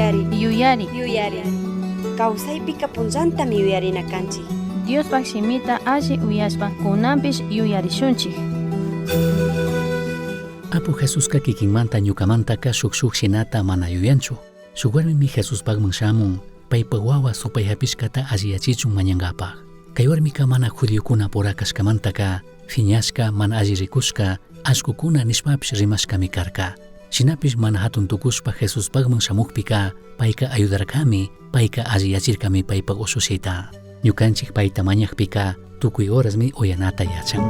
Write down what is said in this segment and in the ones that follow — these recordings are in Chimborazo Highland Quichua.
Yuyari. Yuyari. Yuyari. Kawsaypika punllantami yuyarina kanchik. Diospaj shimita alli uyashpa cunanpish yuyarishunchij. Apu Jesusca kikinmanta ñucamantaca shuk shuk shinata mana yuyanchu. Shuk warmimi Jesuspajman shamun, paipaj huahua supai japishcata alliyachichun mañangapaj. Cai huarmica mana judiocunapura cashcamantaca fiñashca, mana alli ricushca, allcucuna nishpapish rimashcami carca. Shinapish mana jatun tucushpa Jesuspajman shamujpica paica ayudarcami, paica alliyachircami paipaj ushushita. Ñucanchij paita mañajpica tucui horasmi uyanata yachan.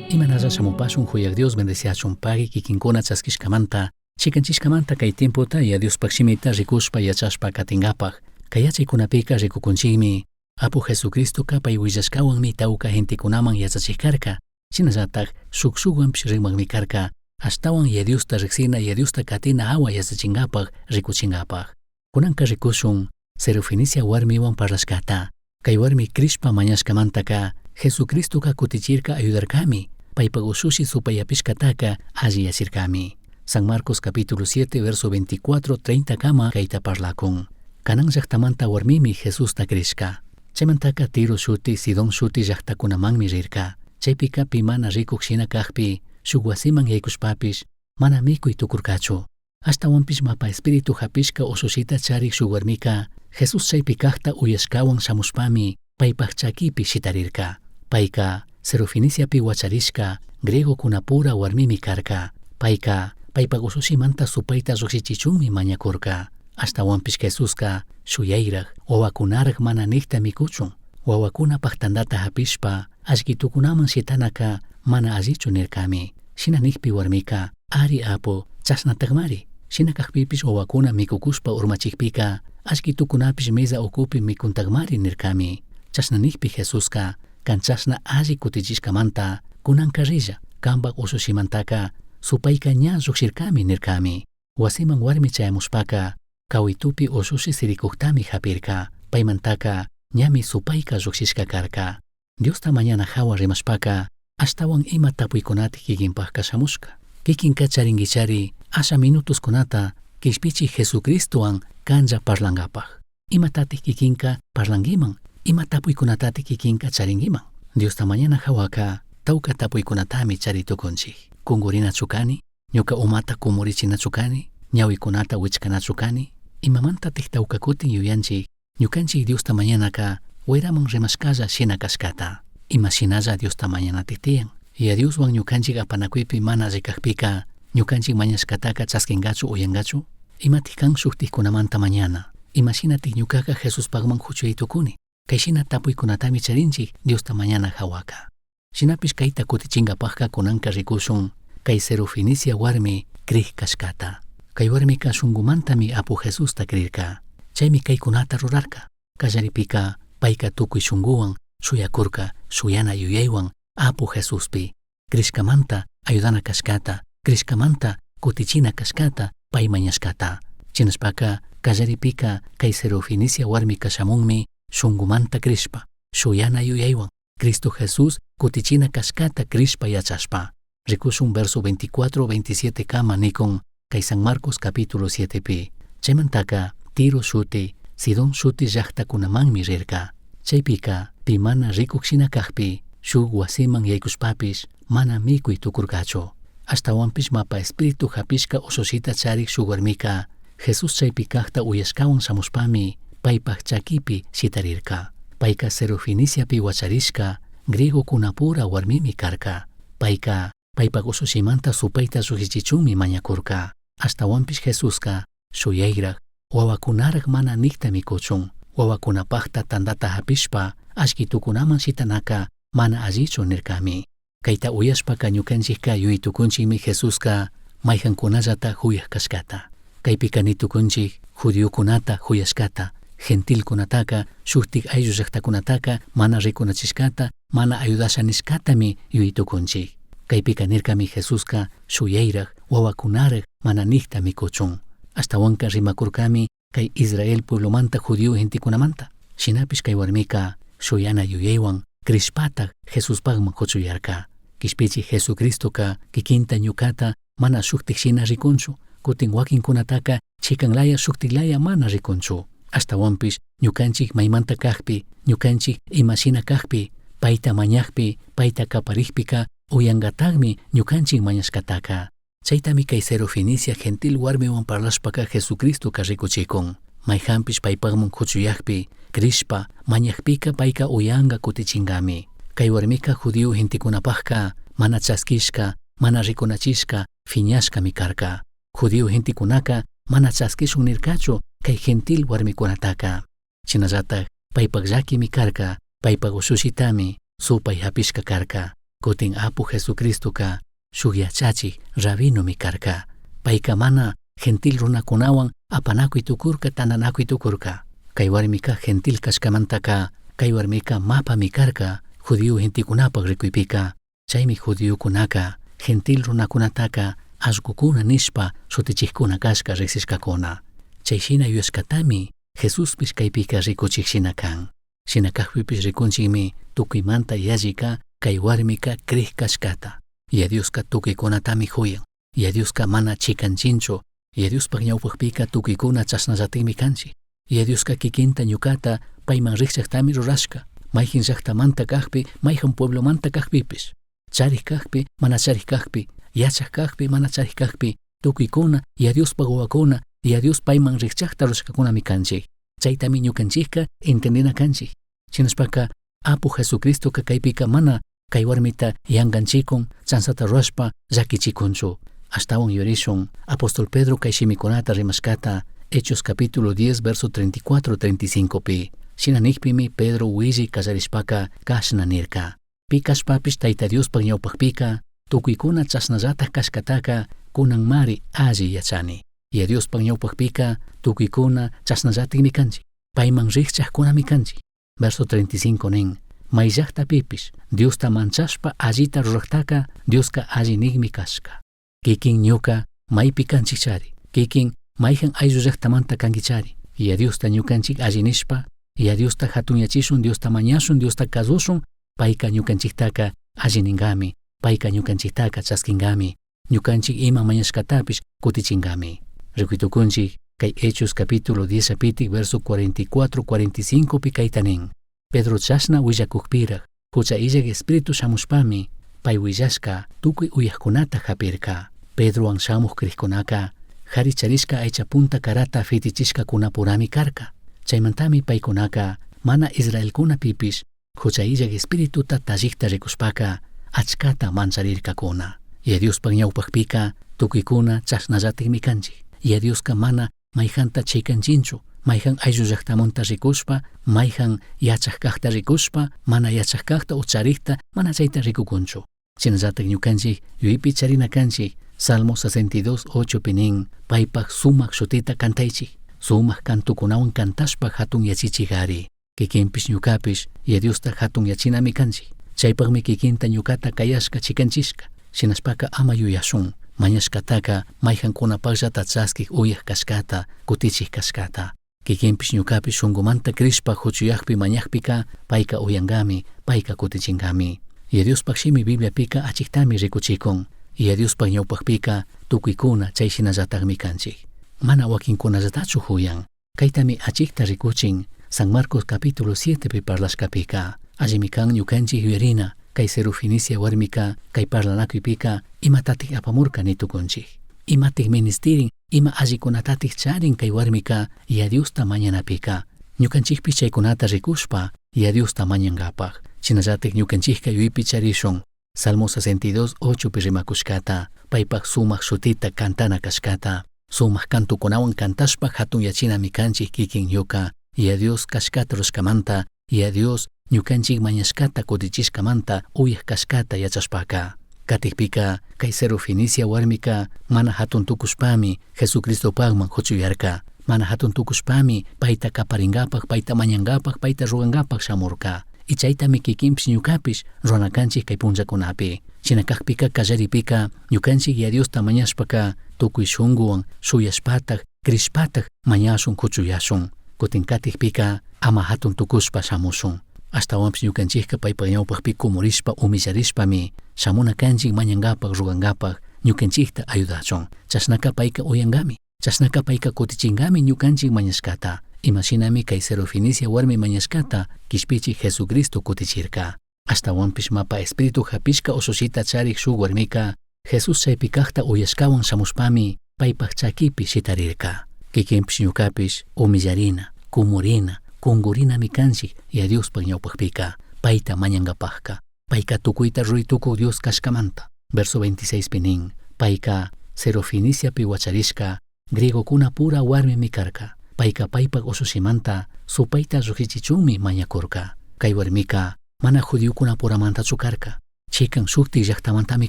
Imanalla shamupashun Huyaj Dios bendeciachun pagui kikinkuna chaskishkamanta, chikanchishkamanta kay tiempota ya Diospaj shimita rikushpa yachashpa katingapaj. Kay yachaykunapika rikukunchikmi Apu Jesucristoka pay willashkawanmi tawka gentekunaman yachachik karka, shinallatak shuk shukwanpish rimagmi karka. Ashtahuan Yaya Diosta rijsina, Yaya Diosta catina jahua yachachingapaj, ricuchingapaj. Cunanca ricushun Sirofenicia huarmihuan parlashcata. Cai huarmi crishpa mañashcamantaca Jesucristoca cutichirca, ayudarcami. Paipaj ushushi supai japishcataca alliyachircami. San Marcos capítulo 7 verso 24 30 cama caita parlacun. Canaán llajtamanta huarmimi Jesusta crishca. Chaimantaca Tiro shuti, Sidón shuti llajtacunamanmi rirca. Chaipica pi mana ricuj shina cajpi, shuj huasiman yaicushpapish, mana micui tucurcachu. Ashtahuanpish mapa espíritu japishca ushushita charij shuj huarmica, Jesús chaipi cajta uyashcahuan shamushpami, paipaj chaquipi shitarirca. Paica, Sirofeniciapi huacharishca, griegocunapura huarmimi carca. Paica, paipaj ushushimanta supaita llujshichichunmi mañacurca. Ashtahuanpish Jesusca, shuyairaj, huahuacunaraj mana nijta micuchun. Huahuacunapaj tandata japishpa, allquitucunaman shitanaca mana allichu nircami. Shina nijpi huarmica, ari apu, chashnatajmari. Shina cajpipish huahuacuna micucushpa urmachijpica, allquitucunapish meza ucupi micuntajmari nircami. Chashna nijpi Jesusca, can chashna alli cutichishcamanta, cunanca rilla, cambaj ushushimantaca, supaica ña llujshircami nircami. Huasiman huarmi chayamushpaca, cahuitupi ushushi siricujtami japirca. Paimantaca, ñami supaica llujshishca carca. Diosta mañana jahua rimashpaca, ashtahuan ima tapuicunata kikinpajca shamushca. Kikinca charinguichari asha minutoscunata Quishpichij Jesucristohuan canlla parlangapaj. Imatataj kikinca parlanguiman? Ima tapuicunatataj kikinca charinguiman? Diosta mañana jahuaca tauca tapuicunatami chari tucunchij. Cungurinachu cani? Ñuca umata cumurichinachu cani? Ñahuicunata huichcanachu cani? Imamantataj tauca cutin yuyanchij ñucanchij Diosta mañanaca huiraman rimashcalla shina cashcata? Ima shinalla Diosta mañanataj tiyan? Yaya Dioshuan ñucanchij apanacuipi mana alli cajpica, ñucanchij mañashcataca chasquingachu, uyangachu? Imataj can shujtajcunamanta mañana? Ima shinataj ñucaca Jesuspajman juchuyai tucuni? Cai shina tapuicunatami charinchij Diosta mañana jahuaca. Shinapish caita cutichingapajca cunanca ricushun cai Sirofenicia huarmi crij cashcata. Cai huarmica shungumantami Apu Jesusta crirca. Chaimi caicunata rurarca. Callaripica paica tucui shunguhuan shuyacurca, shuyana yuyaihuan Apu Jesuspi. Crishcamanta ayudana cashcata, crishcamanta cutichina cashcata, pai mañashcata. Shinashpaca callaripica cai Sirofenicia huarmica shamunmi shungumanta crishpa, shuyana yuyaihuan, Cristo Jesús cutichina cashcata crishpa yachashpa. Ricushun verso 24 27 cama nicun cai San Marcos capítulo 7 pi. Chaimantaca Tiro shuti, Sidón shuti llajtacunamanmi rirca. Chaipica pi mana ricuj shina cajpi, shuj huasiman yaicushpapish mana micui tucurcachu. Ashtahuanpish mapa espíritu japishca ushushita charij shuj huarmica, Jesús chaipi cajta uyashcahuan shamushpami, paipaj chaquipi shitarirca. Paica Sirofeniciapi huacharishca, griegocunapura huarmimi carca. Paica, paipaj ushushimanta supaita llujshichichunmi mañacurca. Ashtahuanpish Jesusca, shuyairaj, huahuacunaraj mana nijta micuchun. Huahuacunapajta tandata japishpa, allquitucunaman shitanaca mana allichu nircami. Caita uyashpaca ñucanchijca yuyai tucunchijmi Jesusca maijancunallata juyaj cashcata. Caipica ni tucunchij judiocunata juyashcata, gentilcunataca, shujtaj ayllu llajtacunataca mana ricunachishcata, mana ayudasha nishcatami yuyai tucunchij. Caipica nircami Jesusca shuyairaj, huahuacunaraj mana nijta micuchun. Ashtahuanca rimacurcami cai Israel pueblomanta judío gentecunamanta. Shinapish cai huarmica shuyana yuyaihuan crishpataj Jesuspajman juchuyarca. Quishpichij Jesucristoca kikinta ñucata mana shujtaj shina ricunchu, cutin huaquincunataca chican laya shujtaj laya mana ricunchu. Ashtahuanpish ñucanchij maimanta cajpi, ñucanchij ima shina cajpi, paita mañajpi, paita caparijpica uyangatajmi ñucanchij mañashcataca. Chaitami cai Sirofenicia gentil huarmihuan parlashpaca Jesucristoca ricuchicun. Maijanpish paipajman juchuyajpi, crishpa, mañajpica paica uyanga cutichingami. Cai huarmica judío gentecunapajca mana chasquishca, mana ricunachishca, fiñashcami carca. Judío gentecunaca mana chasquishun nircachu cai gentil huarmicunataca. Shinallataj paipaj llaquimi carca, paipaj ushushitami supai japishca carca. Cutin Apu Jesucristoca shuj yachachij rabinomi carca. Paica mana gentil runacunahuan apanacui tucurca, tandanacui tucurca. Cai huarmica gentil cashcamantaca, cai huarmica mapami carca judío gentecunapaj ricuipica. Chaimi judiocunaca gentil runacunataca Allcucuna nishpa shutichijcuna cashca rijsishcacuna. Chai shina yuyashcatami Jesuspish caipica ricuchij shina can. Shina cajpipish ricunchijmi tucuimanta yallica cai huarmica crij cashcata. Yaya Diosca tucuicunatami juyan. Yaya Diosca mana chicanchinchu. Yaya Diospaj ñaupajpica tucuicuna chashnallatajmi canchij. Yaya Diosca quiquinta ñucata paiman rijchajtami rurashca. Maijan llajtamanta cajpi, maijan pueblomanta cajpipish. Charij cajpi, mana charij cajpi, yachaj cajpi, mana charij cajpi, tucuicuna Yaya Diospaj huahuacuna, Yaya Dios paiman rijchajta rurashcacunami canchij. Chaitami ñucanchijca entendina canchij. Shinashpaca Apu Jesucristoca caipica mana cai huarmita yanganchicun, chanzata rurashpa llaquichicunchu. Ashtahuan yuyarishun apóstol Pedro cai shimicunata rimashcata Hechos capítulo 10 verso 34 35 pi. Shina nijpimi Pedro huillai callarishpaca cashna nirca. Pi cashpapish Taita Diospaj ñaupajpica tucuicuna chashnallataj cashcataca cunanmari alli yachani. Yaya Diospaj ñaupajpica tucuicuna chashnallatajmi canchij. Paiman rijchajcunami canchij. Verso 35 nin, Mai llajtapipish Diosta manchashpa allita rurajtaca Diosca alli nijmi cashca. Kikin ñuca maipi canchijchari, kikin maijan ayllu llajtamanta canguichari. Yaya Diosta ñucanchij alli nishpa, Yaya Diosta jatunyachishun, Diosta mañashun, Diosta cazushun, paica ñucanchijtaca alli ningami, paica ñucanchijtaca chasquingami, ñucanchij ima mañashcatapish cutichingami. Ricui tucunchij cai Hechos capítulo 10 apitic verso 44 45 pi caita nin. Pedro chashna huillacujpiraj, jucha illaj espíritu shamushpami, pai huillashca tucui uyajcunata japirca. Pedrohuan shamuj crijcunaca, jari charishca aicha punta carata fitichishcacunapurami carca. Chaimantami paicunaca mana israelcunapipish jucha illaj espirituta tallijta ricushpaca achcata mancharircacuna. Yaya Diospaj ñaupajpica tucuicuna chashnallatajmi canchij. Yaya Diosca mana maijanta chicanchinchu, maijan ayllu llajtamanta ricushpa, maijan yachaj cajta ricushpa, mana yachaj cajta o charijta mana chaita ricucunchu. Shinallataj ñucanchij yuyaipi charina canchij, Salmo 62, 8 pi nin, paipaj sumaj shutita cantaichij, sumaj cantocunahuan cantashpa jatun yachichij ari. Kikinpish ñucapish Yaya Diosta jatun yachinami canchij. Chaipajmi kikinta ñucata cayashca chicanchishca. Shinashpaca ama yuyashun, mañashcataca maijancunapajllata chasquij uyaj cashcata, cutichij cashcata. Kikinpish ñucapish shungumanta crishpa juchuyajpi mañajpica paica uyangami, paica cutichingami. Yaya Diospaj shimi Bibliapica achijtami ricuchicun. Yaya Diospaj ñaupajpica tucuicuna chai shinallatajmi canchij. Mana huaquincunallatachu juyan. Caitami achijta ricuchin San Marcos capítulo 7 pi parlashcapica. Allimi can ñucanchij yuyarina, cai Sirofenicia huarmica, cai parlanacuypica imatataj apamurca ni tucunchij. Imataj ministirin, ima allicunatataj charin cai huarmica Yaya Diosta mañanapica. Ñucanchijpish chaicunata ricushpa Yaya Diosta mañangapaj. Shinallataj ñucanchijca yuyaipi charishun. Salmo 62, 8 pi rimacushcata, paipaj sumaj shutita cantana cashcata, sumaj cantocunahuan cantashpa jatun yachinami canchij kikin ñuca, Yaya Dios cashcata rurashcamanta, Yaya Dios ñucanchij mañashcata cutichishcamanta uyaj cashcata yachashpaca. Catijpica, cai Sirofenicia huarmica mana jatun tucushpami Jesucristopajman juchuyarca. Mana jatun tucushpami paita caparingapaj, paita mañangapaj, paita rogangapaj shamurca. Y chaitami kikinpish ñucapish rurana canchij cai punllacunapi. Shina cajpica callaripica ñucanchij Yaya Diosta mañashpaca tucui shunguhuan shuyashpataj, crishpataj mañashun juchuyashun. Cutin catijpica ama jatun tucushpa shamushun. Ashtahuanpish ñucanchijca paipaj ñaupajpi cumurishpa humillarishpami shamuna canchij mañangapaj, rogangapaj ñucanchijta ayudachun. Chashnaca paica uyangami. Chashnaca paica cutichingami ñucanchij mañashcata. Ima shinami cai Sirofenicia huarmi mañashcata quishpichij Jesucristo cutichirca. Ashtahuanpish mapa espíritu japishca ushushita charij shuj huarmica Jesús chaipi cajta uyashcahuan shamushpami paipaj chaquipi shitarirca. Kikinpish ñucapish humillarina, cumurina, cungurinami canchij Yaya Diospaj ñaupajpica paita mañangapajca. Paica tucuita rurai tucuj Dios cashcamanta. Verso 26 pi nin, paica Sirofeniciapi huacharishca griegocuna pura huarmimi carca. Paica paipaj ushushimanta supaita llujshichichunmi mañacurca. Cai huarmica mana judiocuna puramantachu carca. Chican shujtij llajtamantami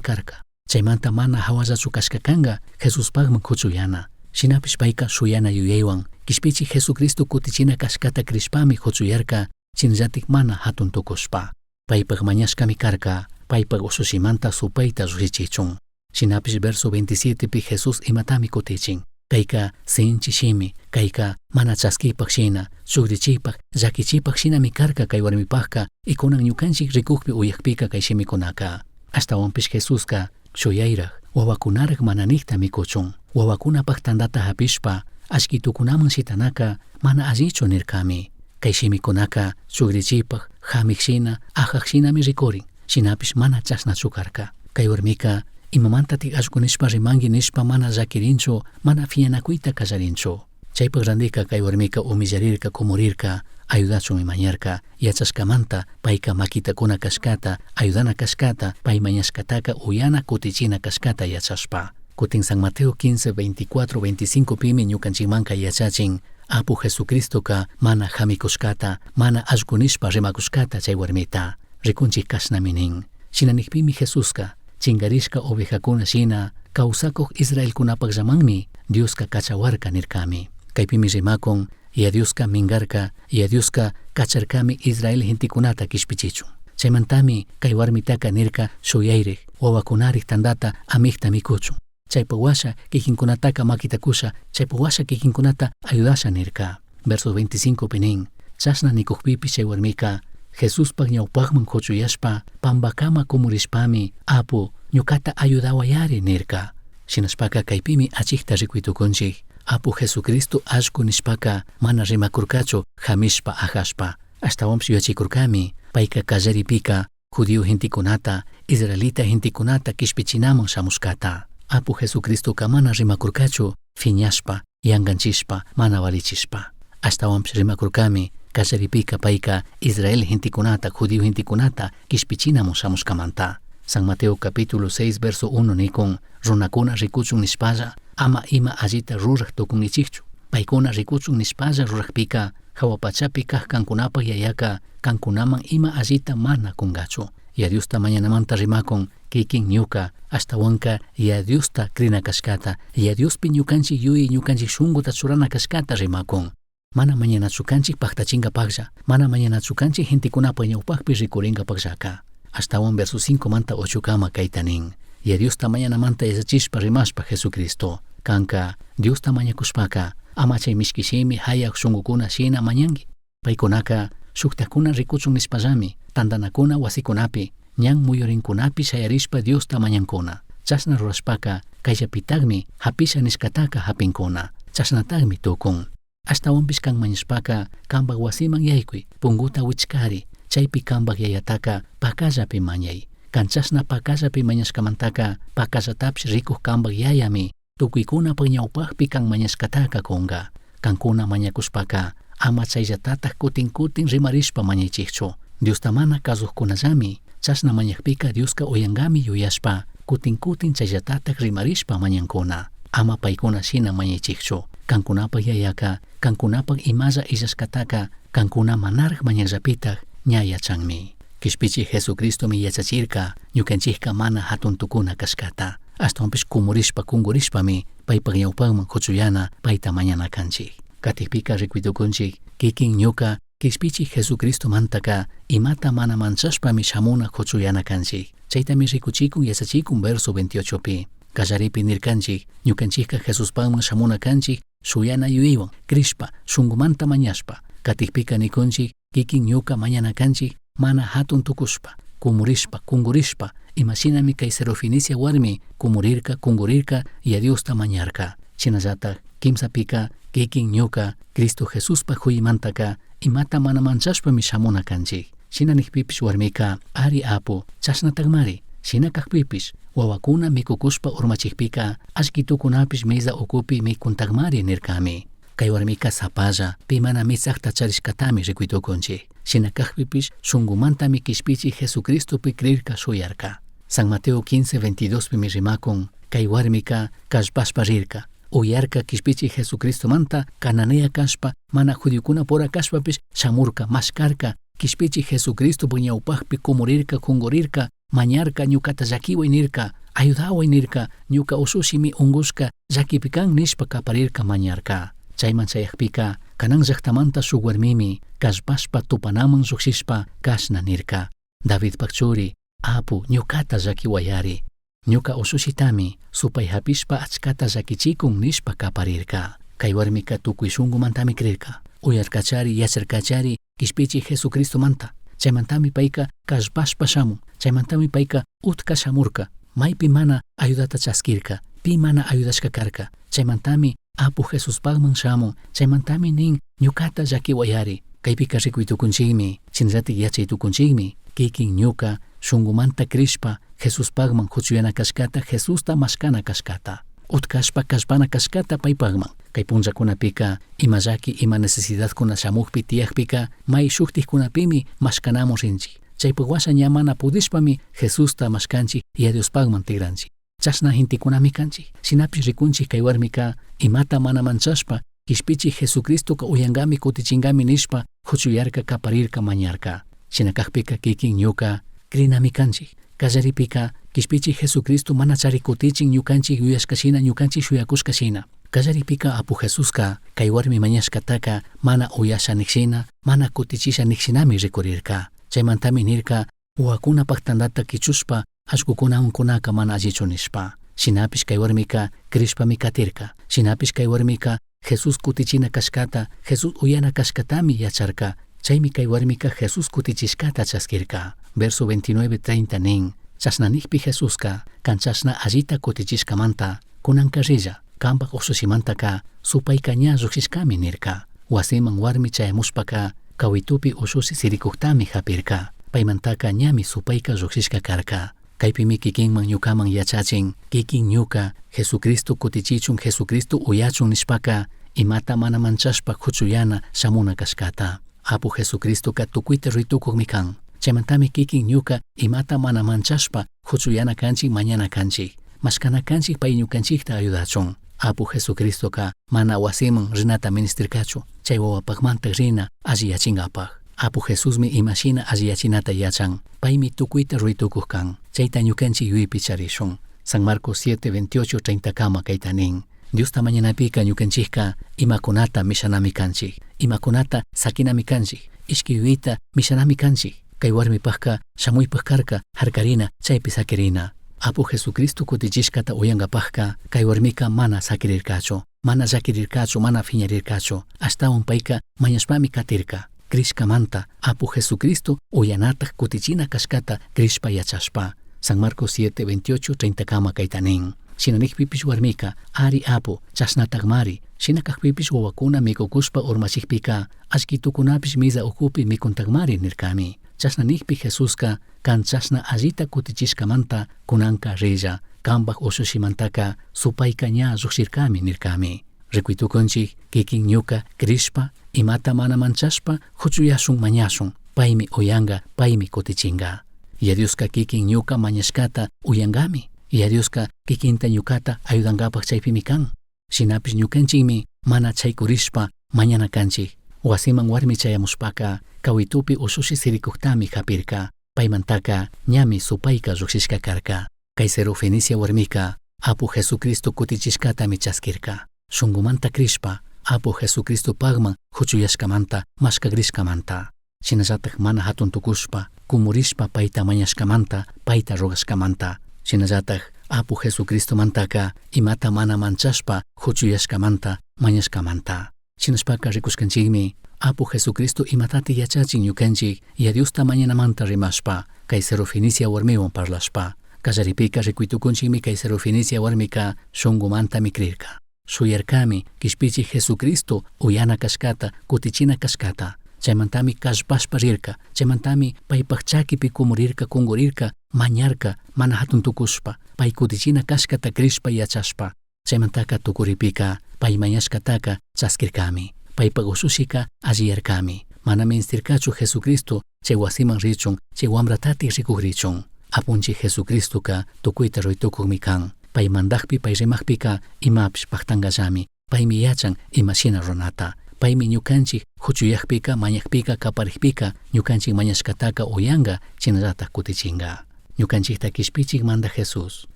carca. Chaimanta mana jahuallachu cashca canga Jesuspajman juchuyana. Shinapish paica shuyana yuyaihuan quishpichij Jesucristo cutichina cashcata crishpami juchuyarca, shinallataj mana jatun tucushpa. Paipaj mañashcami carca, paipaj ushushimanta supaita llujshichichun. Shinapish verso 27pi Jesús imatami kutichin. Kayka sinchi shimi, kayka mana chaskipaj shina, chugrichipaj, llakichipaj shinami karka kay warmipajka y kunan ñukanchik rikukpi uyakpika kay shimikunaka. Ashtawanpish Jesuska shuyayraj, wawakunaraj mana nijta mikuchun. Wawakunapaj tandata hapishpa, allquitukunaman shitanaka mana allichu nirkami. Kay shimikunaka chugrichipaj, jamik shina, ajaj shinami rikurin. Shinapish mana chashnachu karka. Kay warmika imamantatik allku nishpa rimanki nishpa mana llakirinchu, mana fianakuyta kallarinchu. Chaypaj randika kay warmika humillarirka, kumurirka, ayudachunmi mañarka, yachashkamanta payka makita kuna kashkata, ayudana kashkata, pay mañashkataka uyana kutichina kashkata yachashpa. Kutin San Mateo 15, 24, 25 pimi ñukanchikmanka yachachin, Apu Jesucristoka mana jamikushkata, mana allku nishpa rimakushkata chay warmita. Rikunchik kashnami nin. Shina nikpimi Jesuska, chingarishka ovejakuna shina, kawsakuq Israelkunapaqllamanmi Dioska kachawarka nirkami. Kaypimi rimakun, Yaya Dioska mingarka, Yaya Dioska kacharkami Israel gentekunata kishpichichun. Chaymantami kay warmitaka nirka shuyayrik, wawakunarik tandata amikta mikuchun. Chaypa washa kikinkunataka makita kusha, chaypa washa kikinkunata ayudasha nirka. Verso 25 pi nin, chashna nikukpipish chay warmika Jesuspaj ñawpajman kuchuyashpa pambakama kumurishpami apu ñukata ayudawayari nirka. Shinashpaka kaypimi achikta rikuy tukunchik. Apu Jesucristo allku nishpaka mana rimakurkachu hamishpa ajashpa. Ashtawanpish yuyachikurkami payka kallaripika judío gentekunata, israelita gentekunata kishpichinaman shamushkata. Apu Jesucristoka mana rimakurkachu fiñashpa, yanganchishpa, mana valichishpa. Ashtawanpish rimakurkami kallaripika payka Israel gentekunata, judío gentekunata kishpichinaman shamushkamanta. San Mateo capítulo 6 verso 1 nikun runakuna rikuchun nishpalla ama ima allita ruraj tukunkichikchu. Paykuna rikuchun nishpalla rurajpika hawa pachapi kaj kankunapaj yayaka kankunaman ima allita mana kungachu. Yaya Diosta mañanamanta rimakun kikin ñuka ashtawanka Yaya Diosta crina kashkata, Yaya Diospi ñukanchik yuyay ñukanchik shunkuta churana kashkata rimakun. Mana mañanachu kanchik paktachingapaklla, mana mañanachu kanchik gentekunapaj ñawpakpi rikuringapakllaka. Ashtawan verso 5 manta 8 kama kayta nin. Yaya Diosta mañanamanta yachachishpa rimashpa Jesucristo. Kanka Diosta mañakushpaka ama chay mishki shimi hayak shunkukuna shina mañanki. Paykunaka shuktakuna rikuchun nishpallami tantanakuna wasikunapi ñan muyurinkunapi shayarishpa Diosta mañankuna. Chashna rurashpaka kayllapitakmi hapisha nishkataka hapinkuna. Chashnatakmi tukun. Ashtawanpish kan mañashpaka kanpak wasiman yaykuy, punguta wichkari, chaypi kanpak yayataka pakallapi mañay. Kan chashna pakallapi mañashkamantaka pakallatapish rikuk kanpak yayami tukuykunapaj ñawpakpi kan mañashkataka kunka. Kankuna mañakushpaka ama chayllatatak kutin kutin rimarishpa mañaychikchu. Diosta mana kazukkunallami chashna mañakpika Dioska uyankami yuyashpa kutin kutin chayllatatak rimarishpa mañankuna. Ama paykuna shina mañaychikchu. Kankunapaj yayaka kankunapaj imalla illashkataka kankuna manaraj mañakllapitak ña yachanmi. Kishpichik Jesucristomi yachachirka ñukanchikka mana hatun tukuna kashkata. Ashtawanpish kumurishpa kunkurishpami paypak ñawpakman kuchuyana payta mañana kanchik. Katikpika rikuy tukunchik kikin ñuka Kishpichik Jesucristomantaka imata mana manchashpami shamuna kuchuyana kanchik. Chaytami rikuchikun yachachikun verso 28pi. Kallaripi nirkanchik ñukanchikka Jesuspakman shamuna kanchik shuyana yuyaywan crishpa shunkumanta mañashpa. Katikpika nikunchik kikin ñuka mañana kanchik mana hatun tukushpa, kumurishpa, kunkurishpa, imashinami kay Sirofenicia warmi kumurirka, kunkurirka Yaya Diosta mañarka. Shinallatak kimsapika kikin ñuka Cristo Jesuspaj huymantaka imata mana manchashpami shamuna kanchik. Shina nikpipish warmika ari apu chashnatakmari shina kakpipish wawakuna mikukushpa urmachikpika allquitukunapish mesa ukupi mikuntakmari nirkami. Kay warmika sapalla pi mana mitsakta charishkatami rikuy tukunchik. Shina kakpipish shunkumantami kishpichik Jesucristopi creirka shuyarka. San Mateo 15, 22 pimi rimakun kay warmika kallpashpa rirka. Uyarka kishpichik Jesucristomanta cananea kashpa mana judiokunapura kashpapish shamurka mashkarka kishpichik Jesucristopak ñawpakpi kumurirka kunkurirka mañarka ñukata llakiway nirka ayudaway nirka ñuka ushushimi unkushka llakipi kan nishpa kaparirka mañarka. Chayman chayakpika Canaán llaktamanta shuk warmimi kallpashpa tupanaman llukshishpa kashna nirka. Davidpak churi, apu ñukata llakiwayari. Ñuca ushushitami supai japishpa achcata llaquichicun nishpa caparirca. Cai huarmica tucui shungumantami crirca. Uyarcachari, yacharcachari Quishpichij Jesucristomanta. Chaimantami paica callpashpa shamun. Chaimantami paica utca shamurca. Maipi mana ayudata chasquirca. Pi mana ayudashca carca. Chaimantami Apu Jesuspajman shamun. Chaimantami nin ñucata llaquihuayari. Caipica ricui tucunchijmi, shinallataj yachai tucunchijmi. Kikin ñuca shungumanta crishpa Jesuspajman juchuyana cashcata, Jesusta mashcana cashcata. Utcashpa callpana cashcata paipajman. Cai punllacunapica ima llaqui, ima necesidadcuna shamujpi tiyajpica mai shujtijcunapimi mashcanamun rinchij. Chaipaj huasha ña mana pudishpami Jesusta mashcanchij Yaya Diospajman tigranchij. Chashna gentecunami canchij. Shinapish ricunchij cai huarmica imata mana manchashpa Quishpichij Jesucristoca uyangami cutichingami nishpa juchuyarca caparirca mañarca. Shina cajpica quiquin ñuca crinami canchij. Callaripica Quishpichij Jesucristo mana chari cutichin ñucanchij yuyashca shina ñucanchij shuyacushca shina. Callaripica Apu Jesusca cai huarmi mañashcataca mana uyasha nij shina, mana cutichisha nij shinami ricurirca. Chaimantami nirca, Huahuacunapaj tandata quichushpa allcucunahuan cunaca mana allichu nishpa. Shinapish cai huarmica crishpami catirca. Shinapish cai huarmica Jesús cutichina cashcata, Jesús uyana cashcatami yacharca. Chaimi cai huarmica Jesús cutichishcata chasquirca. Verso 29, 30 nin, Chashna nijpi Jesusca, Can chashna allita cutichishcamanta, cunanca rilla, cambaj ushushimantaca supaica ña llujshishcami nirca. Huasiman huarmi chayamushpaca, cahuitupi ushushi siricujtami japirca. Paimantaca ñami supaica llujshishca carca. Caipimi quiquinman ñucaman yachachin, quiquin ñuca, Jesucristo cutichichun, Jesucristo uyachun nishpaca, imata mana manchashpa juchuyana shamuna cashcata. Apu Jesucristoca tucuita ruitucujmi can. Chaimantami quiquin ñuca imata mana manchashpa juchuyana canchij, mañana canchij. Mashcana canchij pai ñucanchijta ayudachun. Apu Jesucristoca mana huasiman rinata ministircachu, chai huahuapajmanta rina alliyachingapaj. Apu Jesusmi ima shina alliyachinata yachan, paimi tucuita ruitucuj can. Chaita ñucanchij yuyaipi charishun. San Marcos 7, 28, 30 cama caita nin. Diosta mañanapica ñucanchijca imacunata mishanami canchij, imacunata saquinami canchij, ishqui yuyaita mishanami canchij. Cai huarmipajca shamuipaj carca, jarcarina, chaipi saquirina. Apu Jesucristo cutichishcata uyangapajca cai huarmica mana saquirircachu, mana llaquirircachu, mana fiñarircachu. Ashtahuan paica mañashpami catirca. Crishcamanta Apu Jesucristo uyanataj cutichina cashcata crishpa yachashpa. San Marcos 7, 28, 30 cama caita nin. Shina nijpipish huarmica, Ari Apu, chashnatajmari. Shina cajpipish huahuacuna micucushpa urmachijpica, allquitucunapish miza ucupi micuntajmari nircami. Chashna nijpi Jesusca, can chashna allita cutichishcamanta cunanca rilla, cambaj ushushimantaca supaica ña llujshircami nircami. Ricui tucunchij, quiquin ñuca crishpa, imata mana manchashpa juchuyashun mañashun, paimi uyanga, paimi cutichinga. Yaya Diosca quiquin ñuca mañashcata uyangami. Yaya Diosca quiquinta ñucata ayudangapaj chaipimi can. Shinapish ñucanchijmi mana chaicurishpa mañana canchij. Huasiman huarmi chayamushpaca, cahuitupi ushushi siricujtami japirca. Paimantaca ñami supaica llujshishca carca. Cai Sirofenicia huarmica Apu Jesucristo cutichishcatami chasquirca. Shungumanta crishpa, Apu Jesucristopajman juchuyashcamanta, mashcagrishcamanta. Shinallataj mana jatun tucushpa, cumurishpa paita mañashcamanta, paita rogashcamanta. Shinallataj Apu Jesucristomantaca imata mana manchashpa juchuyashcamanta, mañashcamanta. Shinashpaca ricushcanchijmi, Apu Jesucristo imatati yachachin ñucanchij Yaya Diosta mañanamanta rimashpa, cai Sirofenicia huarmihuan parlashpa. Callaripica ricui tucunchijmi cai Sirofenicia huarmica shungumantami crirca. Shuyarcami Quishpichij Jesucristo uyana cashcata, cutichina cashcata. Chaimantami callpashpa rirca, chaimantami paipaj chaquipi cumurirca, cungurirca, mañarca, mana jatun tucushpa, pai cutichina cashcata crishpa yachashpa. Chaimantaca tucuripica pai mañashcataca chasquircami. Paipaj ushushica alliyarcami. Mana ministircachu Jesucristo chai huasiman richun, chai huambratati ricugrichun. Apunchij Jesucristoca tucuita ruitucujmi can. Pai mandajpi, pai rimajpica imapish pajtangallami. Paimi yachan ima shina runata. Paimi ñucanchij juchuyajpica, mañajpica, caparijpica, ñucanchij mañashcataca uyanga, shinallataj cutichinga. Ñucanchijta quishpichij mandaj Jesús.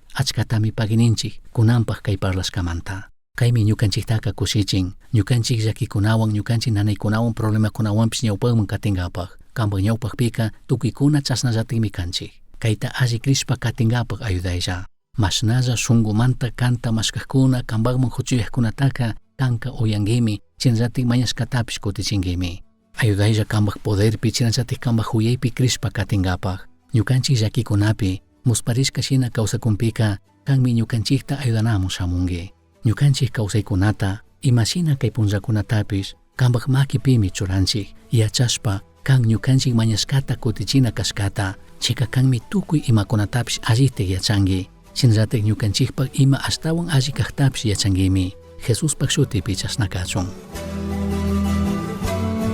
Achcatami paguininchij, cunanpaj cai parlashcamanta. Caimi ñucanchijtaca cushichin, ñucanchij llaquicunahuan, ñucanchij nanaicunahuan, problemacunahuanpish ñaupajman catingapaj. Cambaj ñaupajpica tucuicuna chashnallatajmi canchij. Caita alli crishpa catingapaj ayudailla. Mashnalla shungumanta kanta mashkajkuna kambakman huchuyajkunataka kanka uyanguimi, shinallatik mañashkatapish kutichinguimi. Ayudaylla kambak poderpi, shinallatik kambak huyaypi crishpa katinkapak. Ñukanchik llakikunapi, musparishka shina kawsakunpika, kanmi ñukanchikta ayudanamun shamunki. Ñukanchik kawsaykunata, imashina kay punllakunatapish, kambak makipimi churanchik, yachashpa, kan ñukanchik mañashkata kutichina kashkata, chika kanmi tukuy imakunatapish allitik yachanki. Shinallatik ñukanchikpak ima ashtawan alli kajtapish yachanguimi. Jesuspak shutipi chashna kachun.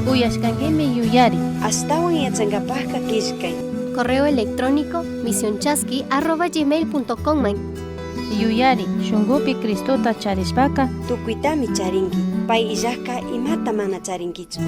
Uyashkanguimi yuyari. Ashtawan yachankapajka killkay. Correo electrónico misionchasqui@gmail.com. Yuyari, shungupi Cristota charishpaka Tukuytami charinki. Pay illajka imata mana charinkichu.